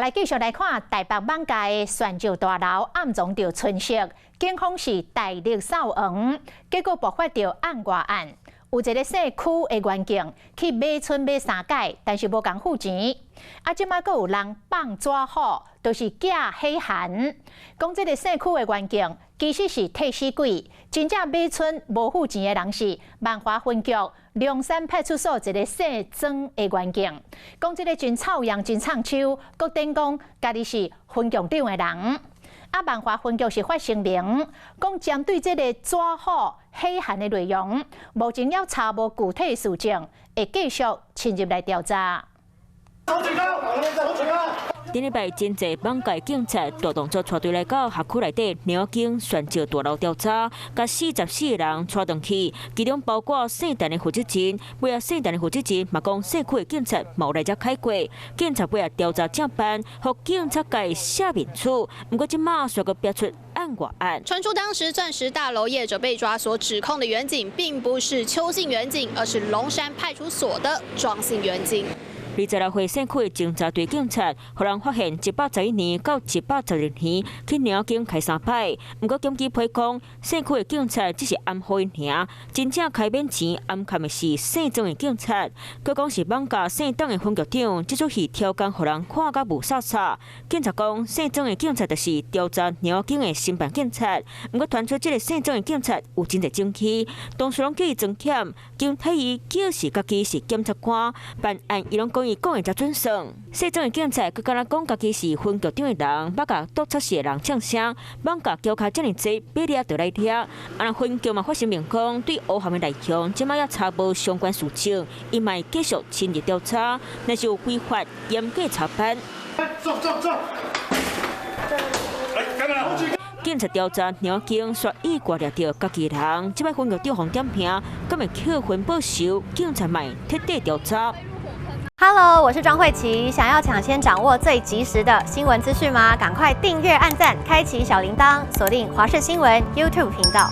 來繼續來看台北艋舺的旋石大樓暗藏著春色，警方是大力掃黃，結果爆發著案外案。有一个姓區的員警去買春買三擺，但是無共付錢。啊，這擺閣有人放紙虎，就是寄火函，講這个姓區的員警其實是替死鬼，真正買春無付錢的人是萬華分局龍山派出所一个姓莊的員警，講這个真臭樣、真藏手，閣頂講家己是分局長的人。啊，萬華分局是發聲明，講針對這个紙虎火函的內容，目前猶查無具體事證，會繼續深入來調查。頂禮拜真濟艋舺警察大動作帶隊來到轄區內底鳥間旋石大樓調查，共44個人帶轉去，其中包括姓陳的負責人。尾仔姓陳的負責人嘛講，姓區的警察無來遮開過，警察尾仔調查正辦，予警察界寫面子。毋過這馬煞閣爆出案外案。傳出當時鑽石大樓業者被抓所指控的員警，並不是邱姓員警，而是龍山派出所的莊姓員警。26歲姓區的偵查隊警察，予人發現111年到112年去鳥間開三擺。毋過檢舉批講，姓區的警察只是掩護𪜶爾，真正開免錢掩蓋的是姓莊的警察。閣講是艋舺姓董的分局長，這齣戲超工予人看甲霧煞煞。警察講，姓莊的警察就是調查鳥間的承辦警察。毋過傳出這个姓莊的警察有真濟前科，當時攏叫伊裝儉，警體伊叫是家己是檢察官，辦案伊攏講伊講的才準算。姓莊的警察閣敢若講家己是分局長的人，捌共督察室的人嗆聲，艋舺橋跤遮爾濟，欲掠就來掠。啊，若分局嘛發聲明講，對烏函的內容，這擺猶查無相關事證，伊嘛會繼續深入調查，若是有違法，嚴格查辦。走走走！來，幹嘛？警察調查鳥警，煞意外掠著家己人，這擺分局長予點評，敢會扣分報仇？警察嘛徹底調查。 Hello，我是莊慧琪。想要搶先掌握最及時的新聞資訊嗎？趕快訂閱、按讚、開啟小鈴鐺，鎖定華視新聞 YouTube 頻道。